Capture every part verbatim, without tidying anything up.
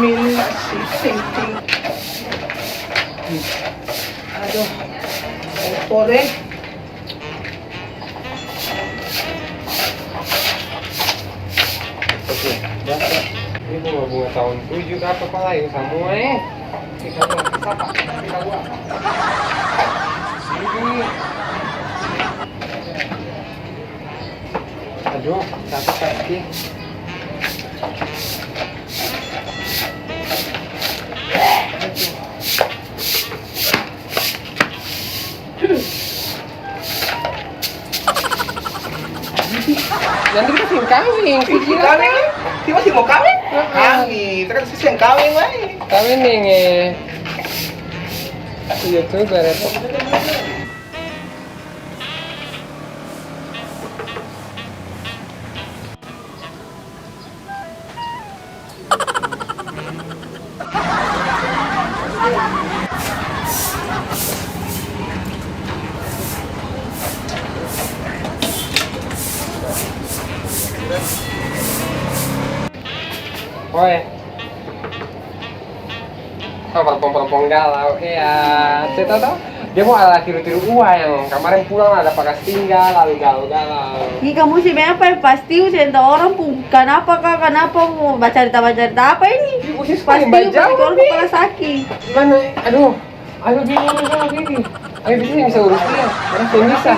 Ini nasi penting. Aduh, kotor, eh. Oke, biasa. Ini bunga-bunga tahun tujuh ka apa, apa lai samua, eh? Ini sapa? Ini sapa? Ini sapa? Ini. Aduh, capek kaki. Nanti kita seng kaweng, seng kaweng, eh? Kita masih mau kaweng? Heeh. Kami, kita kan seng kaweng lai. Kaweng deng, eh, YouTuber, eh. Oi. Oh, perempuang-perempuang galau, iya. Ceta to? Dia mo ala tiru-tiru Ua yang kemarin pulang ada bakas tinggal, lalu galau-galau. Ih, kamu sih apa ya? Pasti seng tau orang pung kanapa ka, kanapa mo bacarita-bacarita apa ini? Ih, usis paling baik jauh nih. Pasti orang kepala sakit. Mana? Aduh, aduh, bibi urus lah, bibi. Ayo, bibi seng bisa urus dia. Seng bisa.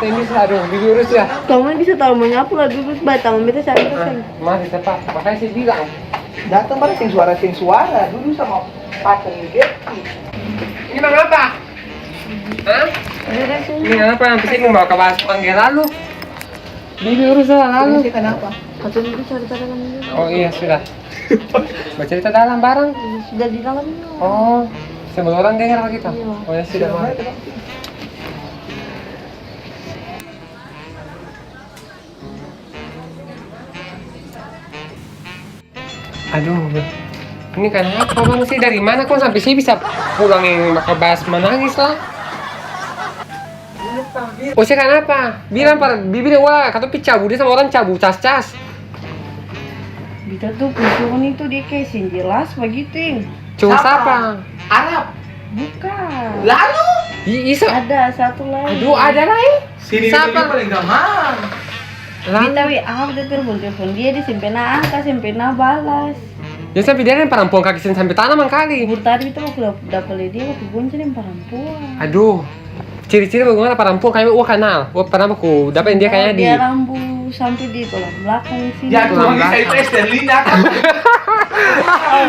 Seng bisa, aduh, bibi urus ya. Kamu bisa tau menyapu lah dulu, baik tangan beta cari. Ah, mari cepat. Makanya saya bilang. Datang barang seng suara, seng suara. Duduk sama patung Geppi. Ini mangapa? Hah? Ini mangapa? Yang pasti mau bawa ke bas-, panggil lalu. Bibi urus lah lalu. Ini kenapa? Katong dulu cari tadi kan. Oh iya, sudah. Bacerita dalam barang? Sudah di dalam. Oh, semua orang dengar begitu? Iya. Oh ya sudah, mari. Aduh, ini kanapa bang sih? Dari mana kong sampe sih bisa pulang yang maka bahas manangis lah? Oh, sih kanapa? Bilang par bibi deh, wah, katong pi cabu dia sama orang cabu cas-cas. Beta tuh pung suami tuh dia kaya seng jelas bagitu, eh. Cowok sapa? Arab. Bukan. Lalu? I-, Isa. Ada satu lagi. Aduh, ada lai. Sini sapa? Paling gampang. Lalu? Beta W A, beta telepon-telepon dia, dia seng pernah angka, seng pernah balas. Ya, sampe dia deng parampuang kaki seng sampe tanah mangkali. Baru tadi beta baku dap-, dapa lia dia baku bonce deng parampuang. Aduh. Ciri-ciri bagimana parampuang kayaknya Ua kanal. Ua pernah baku dapa dia kayaknya di. Dia rambu sampe di tulang belakang sini. Ya, tulang belakang. Bisa itu Esterlina kan?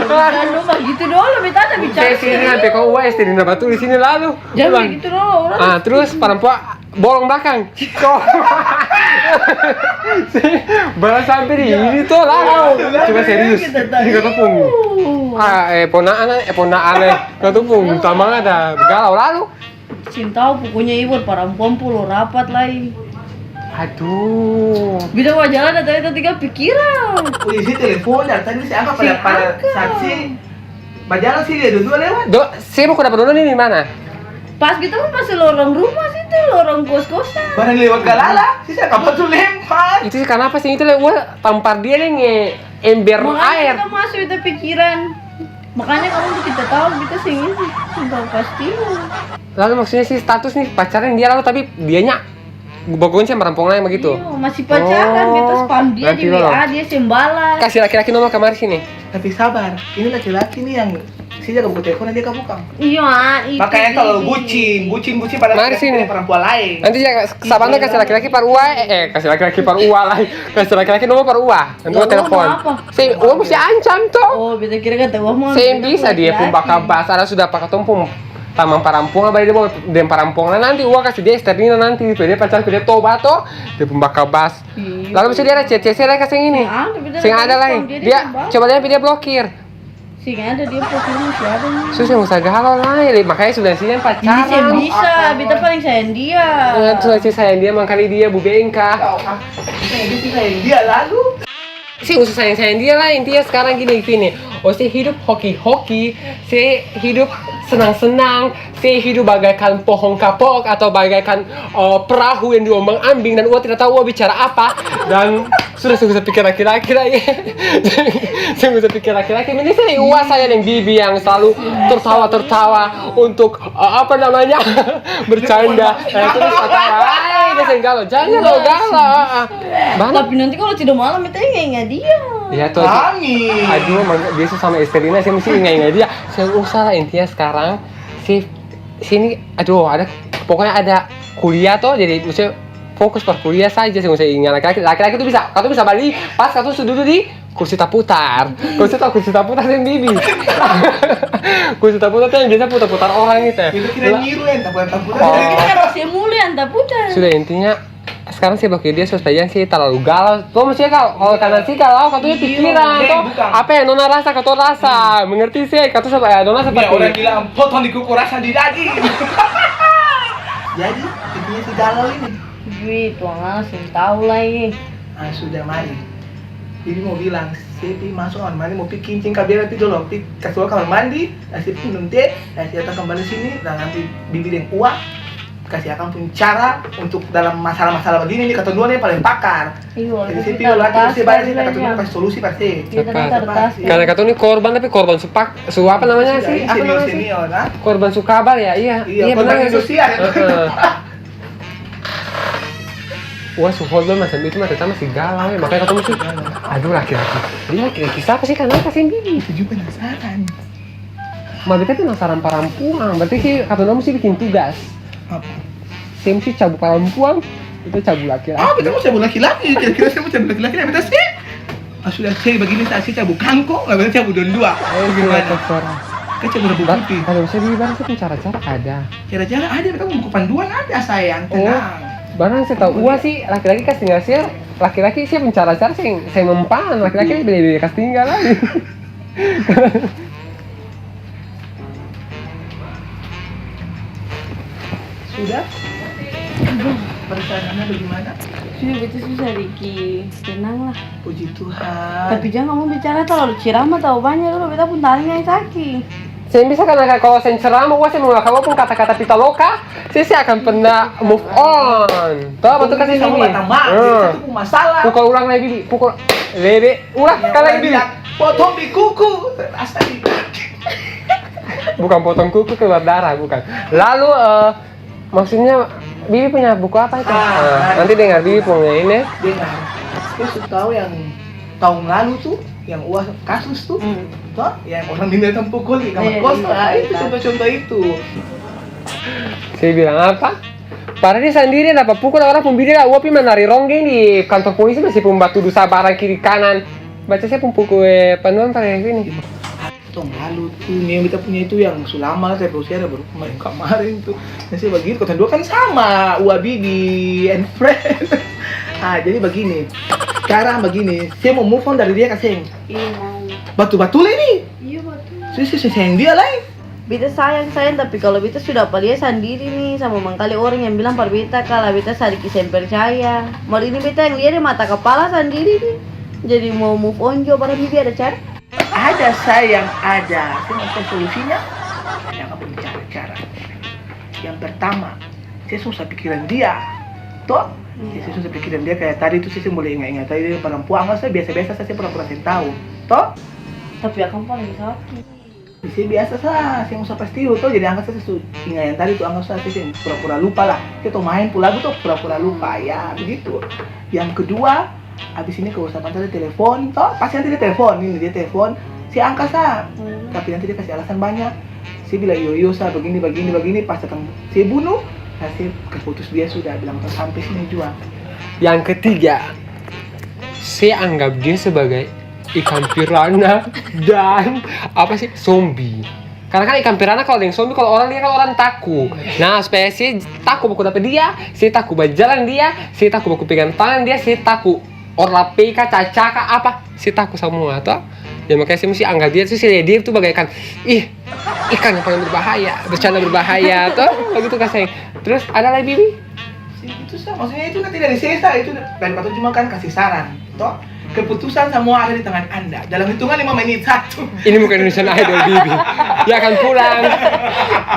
Jangan lupa gitu dulu, beta ada bicara. Saya sini sampe kau Ua Esterlina batul di sini lalu. Jangan bilang. Begitu dong, orang. Ah, terus parampuang bolong belakang. Kok? Baru sampe di ini tuh lah. Coba serius. Ini kata pung. Ah, eh, ponaan, eh, ponaan, eh. Kata pung, tamang ada galau lalu. Seng tau, pokoknya ibu parampuang pulo rapat lai. Aduh. Beta bajalan dari tadi tinggal pikiran. Oh, isi telepon dari tadi si angka pada, pada saksi. Bajalan sih dia dua-dua lewat. Do, seng baku dapa dolo nih di mana? Pas beta mo pase lorong rumah situ, lorong kos-kosan. Barang lewat galala, sisa kapal tu lempar. Itu sih kanapa sih itu lewat tampar dia deng, eh, ember aer. Makanya beta maso beta pikiran. Makanya kamu tuh kita tahu kita seng ini, seng tahu pasti. Lalu maksudnya sih status nih pacaran dia lalu tapi dianya Bagonceng parampuang laeng bagitu? Iyo, masih pacaran, beta spam dia di W A, dia seng balas. Kasi laki-laki nomor kamari sini. Tapi sabar, ini laki-laki nih yang saya jaga buku telepon dia kabukang. Iyo, ah, itu. Makanya kalau bucin, bucin, bucin pada parampuang laeng. Nanti ya, sabanta kasi laki-laki par Ua, eh, eh, kasi laki-laki par Ua lai. Kasi laki-laki nomor par Ua. Nanti Ua telepon. Seng, Ua musti ancam to. Oh, beta kira kata Ua mau. Seng bisa dia pung bakabas, ada sudah pa katong pung tamang parampuang, bale dia bawa deng parampuang lai, nanti Ua kasi dia Esterlina nanti, supaya dia pacar, supaya dia tobat to, dia pung bakabas. Lalu bisa dia ada chat-chat lai ka seng ini? Seng ada lai. Dia coba lihat dia blokir. Seng ada dia blokir, masih ada nih. Susah, usah galau lai, makanya sudah sini pacaran. Ini seng bisa, beta paling sayang dia. Sudah sih sayang dia, mangkali dia bubengka. Dia lalu. Seng usah sayang-sayang dia lah, intinya sekarang gini, Vini. Oh, se hidup hoki-hoki, se hidup senang-senang, se hidup bagaikan pohong kapok atau bagaikan, eh, perahu yang diombang-ambing dan Ua tidak tahu Ua bicara apa. Dan sudah, seng usah pikir laki-laki lagi. Seng usah pikir laki-laki. Mending se Ua saja deng Bibi yang selalu tertawa-tertawa untuk, eh, apa namanya, bercanda. Eh, terus kata, "Hai, dia seng galau." Jangan lo galau. Bang. Tapi nanti kalau tidur malam, beta inga-inga dia. Iya, tuh, tuh. Aduh, mang-, biasa sama istrinya, saya mesti inga-inga dia. Saya usah lah, intinya sekarang, si, sini, aduh, ada, pokoknya ada kuliah tuh, jadi maksudnya fokus per kuliah saja, saya usah inga laki-laki. Laki-laki tuh bisa, katong bisa bali, pas katong su dudu di kursi taputar. Kursi tau kursi taputar seng, Bibi? Kursi taputar tuh yang biasa putar-putar orang itu. Itu kira nyiru yang taputar-taputar. Oh. Itu kira Rosemu yang taputar. Sudah, intinya sekarang saya bagi dia supaya jangan sih terlalu galau. Tuh, maksudnya kalau, kalau karena sih galau, katanya pikiran, tuh. Apa yang nona rasa, katanya rasa. Mengerti sih, katanya supaya nona seperti orang bilang, "Potong di kuku, rasa di daging." Jadi, intinya si galau ini. Wih, tuang seng tahu lagi. Ah, sudah, mari. Bibi mau bilang, se pi maso kamar mandi, mau pi kincing ka, biar pi dolo, pi kas kamar mandi, kasi minum te, kasi datang kembali sini, dan nanti Bibi deng Ua kasi akang pung cara untuk dalam masalah-masalah begini nih, katong dua nih paling pakar. Iyo, jadi se pi dolo, nanti se bayar, se katong dua kasi solusi, pasti. Karena katong ini korban, tapi korban su pak-, su apa namanya sih? Apa namanya sih? Korban su kabar ya, iya. Iya, korban benar. Sosial. Heeh. Wah, su hotdog macam itu mah tetap masih galau, ya. Makanya katong mesti, aduh, laki-laki. Dia laki-laki siapa sih, kanapa sih, Bibi? Itu juga penasaran. Ma, beta penasaran parampuang. Berarti ki, katong mesti bikin tugas. Apa? Saya mesti cabu parampuang, beta cabu laki-laki. Ah, beta mau cabu laki-laki. Kira-kira saya mau cabu laki-laki, beta sih. Pas sudah se bagini, sa se cabu kangkong, la beta cabu dong dua. Bagaimana? Terserah. Kan cabu rambut putih. Kalau saya beli barang, saya pung cara-cara ada. Cara-cara ada, beta pung buku panduan ada, sayang. Tenang. Barang saya tahu, Ua sih, laki-laki kas tinggal saya, laki-laki saya pung cara-cara, saya, saya mempan, laki-laki bele-bele kas tinggal lagi. Sudah? Perasaan Ana bagaimana? Sudah, beta su sadiki tenang lah. Puji Tuhan. Tapi jang kamu bicara talalu ceramah, talalu banya dolo, beta pung talinga yang saki. Seng bisa, karna kalo seng ceramah, Ua seng mo akang pung kata-kata pitaloka, se seng akan pernah move on. To, batul ka seng, Bibi? Pukul ulang lai, Bibi. Pukul lebe. Ulang sekali lagi, Bibi. Potong di kuku, rasa di daging. Bukan potong kuku keluar darah, bukan. Lalu, eh, maksudnya, Bibi punya buku apa itu? Ah, nanti dengar Bibi punya ini. Dengar. Terus tau yang tahun lalu tuh, yang Ua kasus tuh, toh, yang orang minta pukul di kamar kos, ah, itu contoh-contoh itu. Saya bilang apa? Padahal dia sandiri dapa pukul orang pung bini lah, Ua pi manari ronggeng di kantor polisi, meskipun batudu sabarang kiri kanan. Baca saya pung pukul, eh, panuan pada sini. Tong lalu tuh, nih beta punya itu yang su lama lah, saya baru share baru kemarin, kemarin tuh. Nah, saya bagitu, kotong dua kan sama, Ua Bibi and friend. Ah, jadi bagini. Sekarang bagini, saya mau move on dari dia ka seng? Iya, mau. Batul-batul ini? Iya, batul. Saya, saya, saya sayang dia lai. Beta sayang, sayang, tapi kalo beta su dapa lia sandiri nih, sama mangkali orang yang bilang par beta kala beta sadiki seng percaya. Mar ini beta yang lia deng mata kapala sandiri nih. Jadi mau move on jua, barang bibi ada cara? Ada, sayang, ada. Seng ada solusinya? Ada apa bicara-cara? Yang pertama, se seng usah pikiran dia. Toh? Iya. Se seng usah pikiran dia, kaya tadi tuh se seng boleh inga-inga tadi dia parampuang, sa biasa-biasa sa, se pura-pura seng tau. Toh? Tapi akang paleng saki. Se biasa sa, seng usah pasti to, jadi anggap sa su inga yang tadi tu, anggap sa, se seng pura-pura lupa lah. Kita main pu lagu to, pura-pura lupa, ya begitu. Yang kedua, abis ini kalo sampe tadi telepon to, pasti nanti dia telepon, ini dia telepon, se angka sa. Hmm. Tapi nanti dia kasi alasan banyak. Se bilang, "Iyo, iyo sa, bagini, bagini, bagini," pas datang se bunuh, nah se kas putus dia sudah, bilang, "Sampe sini jua." Yang ketiga, se anggap dia sebagai ikan piranha dan apa sih, zombie. Karena kan ikan piranha kalau deng zombie, kalau orang lihat kan orang taku. Nah, supaya se taku baku dapa dia, se taku bajalan dia, se taku baku pegang tangan dia, se taku orlape ka, caca ka, apa, se taku samua to. Ya makanya se musti anggap dia, se lia dia tu bagaikan, ih, ikan yang paling berbahaya, bercanda berbahaya to, begitu ka seng. Terus ada lagi, Bibi? Itu sa, maksudnya itu nanti dari se sa, itu dari katong cuma kan kasih saran to. Keputusan samua ada di tangan Anda. Dalam hitungan lima menit, satu. Ini bukan Indonesian Idol, Bibi. Dia akan pulang.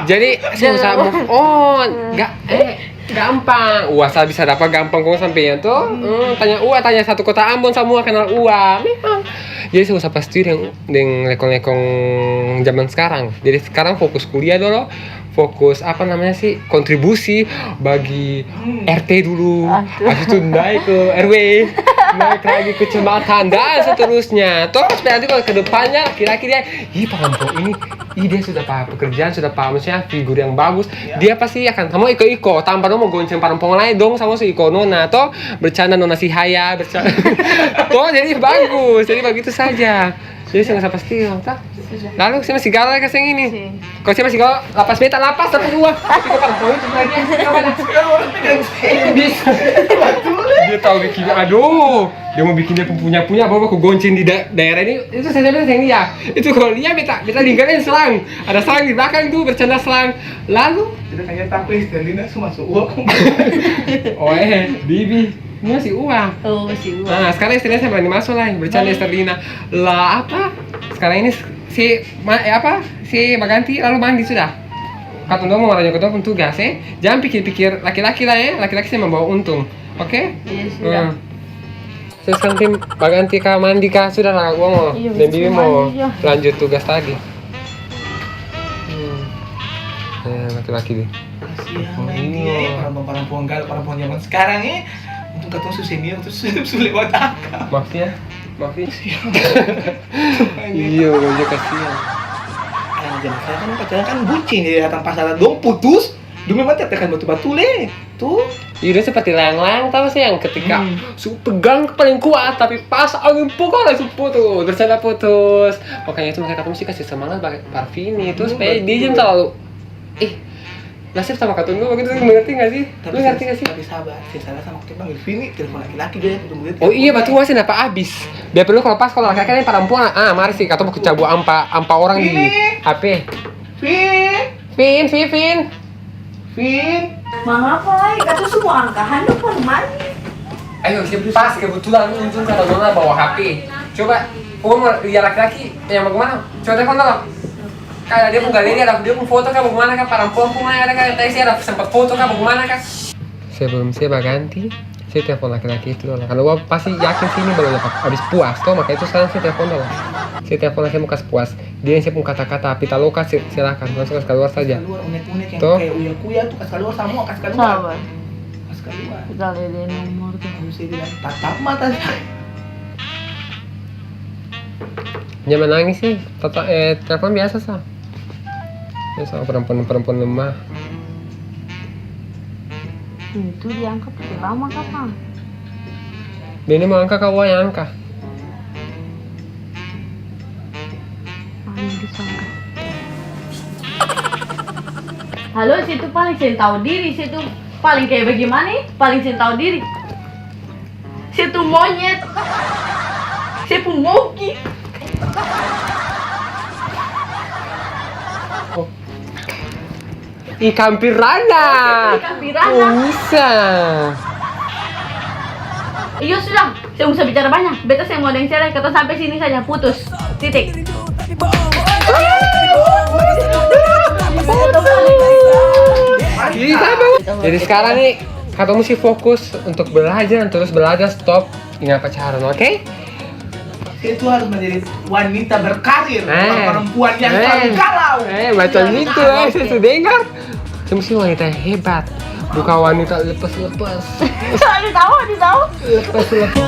Jadi, susah move on. Ga-, eh, gampang. Wah, sa bisa dapat gampang kong sampe yang tuh. Hmm, tanya Ua, tanya satu kota Ambon, samua kenal Ua. Memang. Jadi, susah pasti deng, deng lekong-lekong zaman sekarang. Jadi, sekarang fokus kuliah dolo. Fokus, apa namanya sih, kontribusi bagi R T dulu, habis itu naik ke R W, naik lagi ke kecamatan, dan seterusnya. Toh, supaya nanti kalau ke depannya laki-laki dia, "Ih, perempuan ini, ih, dia sudah paham pekerjaan, sudah paham, maksudnya, figur yang bagus, dia pasti akan, kamu iko-iko, tanpa dong mau gonceng perempuan lain, dong sama si iko nona, toh, bercanda nona si Haya, bercanda." Toh, jadi bagus, jadi begitu saja. Jadi, seng usah pasti, toh. Lalu, saya masih galau ka seng ini? Seng. Kalo saya masih galau, lapas beta, lapas, lapas dua. Tapi kok pada poin itu lagi, ya? Bisa. Dia tahu bikin, aduh, dia mau bikin dia punya-punya, bawa ku gonceng di da-, daerah ini. Itu saya bilang, seng lia. Itu kalau lia, beta, beta tinggalin selang. Ada selang di belakang tuh, bercanda selang. Lalu? Kita kayaknya takut, Sterlina, semua masuk uang. Oh, eh, Bibi. Ini masih uang. Oh, masih uang. Nah, sekarang istrinya saya berani masuk lah, bercanda Sterlina. Lah, apa? Sekarang ini si, ma-, eh, apa? Si baganti lalu mandi sudah. Katong dua mau marah katong pung tugas, eh. Jangan pikir-pikir laki-laki lah, eh. Laki-laki seng membawa untung. Oke? Iya, sudah. Hmm. Saya sekarang tim baganti kah, mandi kah, sudah lah, gua mau. Iya, dan Bibi mau mandi, iya, lanjut tugas tadi. Hmm. Eh, laki-laki deh. Kasihan, oh, iya, eh, perempuan-perempuan galau, perempuan zaman sekarang, eh. Untung katong su senior, terus su lewat akang. Maksudnya? Maksudnya? Iya, gua juga kasihan. Anak zaman sekarang kan pacaran kan bucin, jadi datang pacaran dong putus, demi mati tekan batul-batul, eh. Tuh. Iya, dia seperti layang-layang, tau sih, yang ketika su pegang paling kuat, tapi pas angin pukul langsung putus, bercanda putus. Makanya itu, makanya katong mesti kasih semangat ba-, Parvini itu, supaya dia jangan terlalu, ih, nasib sama katong dua begitu, mengerti nggak sih? Lu ngerti nggak sih? Tapi sabar, sih salah sama katong panggil Vini, telepon laki-laki dia, tunggu dia. Oh iya, betul, masih napa abis? Biar perlu kalau pas, kalau laki-laki ini perempuan, ah, mari sih, katong mau cabut ampa, ampa orang di H P. Vin! Vin, Vin, Vin! Vin. Mangapa lai? Katong su mo angka handuk par mandi. Ayo, siap. Pas kebetulan untung kata nona bawa H P. Coba, oh, mau lia laki-laki yang bagaimana? Coba telepon dolo. Kayak dia pung galeri ada dia pung foto kah, bagaimana kah? Parampuang pung ada kah? Tadi sih ada sempat foto kah, bagaimana kah? Sebelum saya baganti, saya telepon laki-laki itu dolo. Karna bapa pasti yakin sini baru dapat abis puas to, maka itu sekarang saya telepon dolo. Saya telepon, saya mau kas puas. Dia yang saya pung kata-kata, Pitaloka, si-, silakan, langsung kas kaluar saja. Kas kaluar, unek-unek yang kayak uya-kuya tuh, kas kaluar samua, kas kaluar. Sabar. Kas kaluar. Tinggal ada nomor tuh. Lalu saya bilang, "Tatap mata saya." Jangan menangis sih, tata-, eh, telepon biasa sa. Ini sama perempuan-perempuan lemah. Itu diangkat pake lama kapang. Bini mau angka ka, Ua yang angka. Ah, ini bisa angkat. Halo, situ paling seng tau diri, situ paling kaya bagimana, paling seng tau diri. Situ monyet. Situ monkey. Ikan piranha. Ikan piranha. Oh, bisa. Iyo sudah, seng usah bicara banya. Beta seng mau deng se lai, katong sampe sini saja, putus. Titik. Jadi sekarang nih, katong musti fokus untuk belajar, terus belajar, stop ingat pacaran, oke? Saya itu harus menjadi wanita berkarir, bukan perempuan yang selalu galau. Eh, macam itu, eh, saya sudah dengar. Saya mesti wanita yang hebat, bukan wanita lepas-lepas. Aduh, tahu, aduh, tahu. Lepas-lepas.